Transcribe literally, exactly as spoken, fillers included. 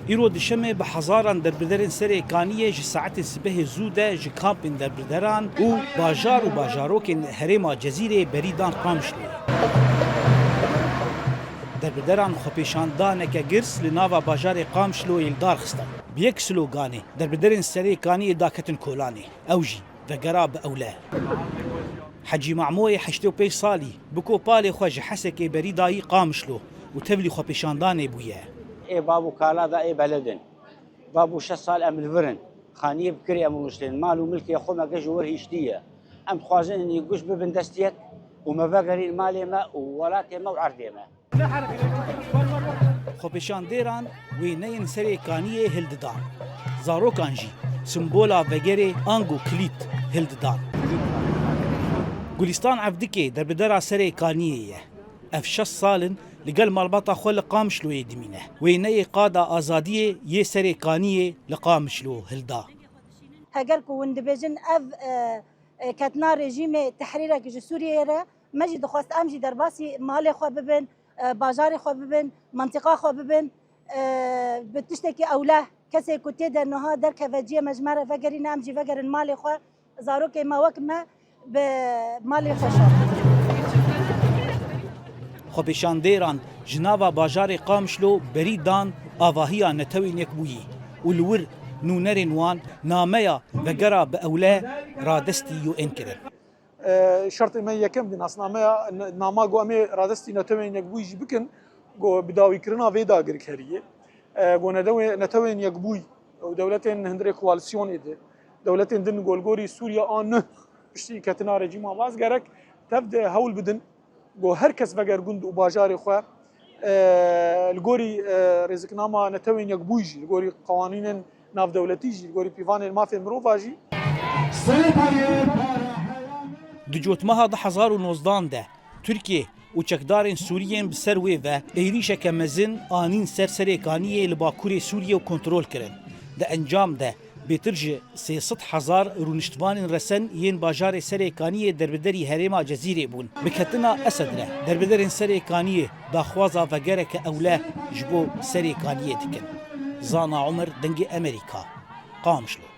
Îro dişemê bi hezaran derbiderên Serê Kaniyê ji saetên sibehê zû de ji kampên derbideran û bajar û bajarokên herêma Cezîrê berî dan Qamişloyê. Derbideran xwepêşandaneke girs li nava bajarê Qamişloyê li dar xistin. Bi yek sloganê derbiderên Serê Kaniyê daketin kolanê. Ew jî vegera bi ewle. Hecî Mahmoyê heştê û pênc salî bi kopalê xwe ji Hesekê berî dayî Qamişlo û tevlî xwepêşandanê bûye. Ê bav û kala da ê beled in. Bav û şeş sal em li vir in. Xaniyê bi kirê em rûniştên. Mal û milkê xwe me ge ji wir hiştiye. Em dixwazin in yek guş bibin dest yek û me vegerîn malê me û welatê me û erdê me. Xwepêşandêran wêneyên Serê Kaniyê hildidan. Zarokan jî simbola vegerê ango kilît hildidan. Gulîstan Evdikê derbidera Serê Kaniyê ye. Ev şeş sal in li gel malbata xwe li Qamişloyê dimîne. Wêneyê qada azadiyê yê Serê Kaniyê li Qamişlo hilda. Heger ku hûn dibêjin ev, e, e, ketina rejîmê tehrîrek ji Sûriyeyê re, me jî dixwest em jî derbasî malê xwe bibin, e, bajarê xwe bibin, mentiqa xwe bibin, e, bi tiştekî ewle kesê ku tê de niha derkeve ciyê me ji me re vegerîne, em jî vegerin malê xwe, zarokê me wek me bi malê xwe şand. Xwepêşandêran ji nava bajarê Qamişlo berî dan avahiya Netewên Yekbûyî û li wir nûnerên wan nameya vegera bi ewle radestî U N kirin. E, şertê me yekem di nasnameya, n-, nama ku em ê radestî Netewên Yekbûyî jî bikin, ku bidawîkirina vê dagirkeriyê, e, ku nedewe-, Netewên Yekbûyî û dewletên hundirê koalîsyonê de, dewletên din ku li gorî Sûriye a nuh piştî ketina rejîma Baas gerek tev de hewl bidin, ku her kes veger gund û bajarê xwe, e, li gorî, e, rêziknama Netewên Yekbûyî jî, li gorî qewanînên navdewletî jî, li gorî pîvanên mafê mirova jî. Di cotmeha du hezar û nozdan de Tirkiye û çekdarên Sûriyên bi ser wê ve êrîşeke mezin anîn ser Serê Kaniyê li bakurê Sûriyê û kontrol kirin. Di encam de bêtir ji sê sed hezar rûniştvanên resen yên bajarê Serê Kaniyê derbiderî herêma Cezîrê bûn. Bi ketina Esed re derbiderên Serê Kaniyê daxwaza vegereke ewle ji bo Serê Kaniyê dikin. Zana Omer, Dengê Emerîka, Qamişlo.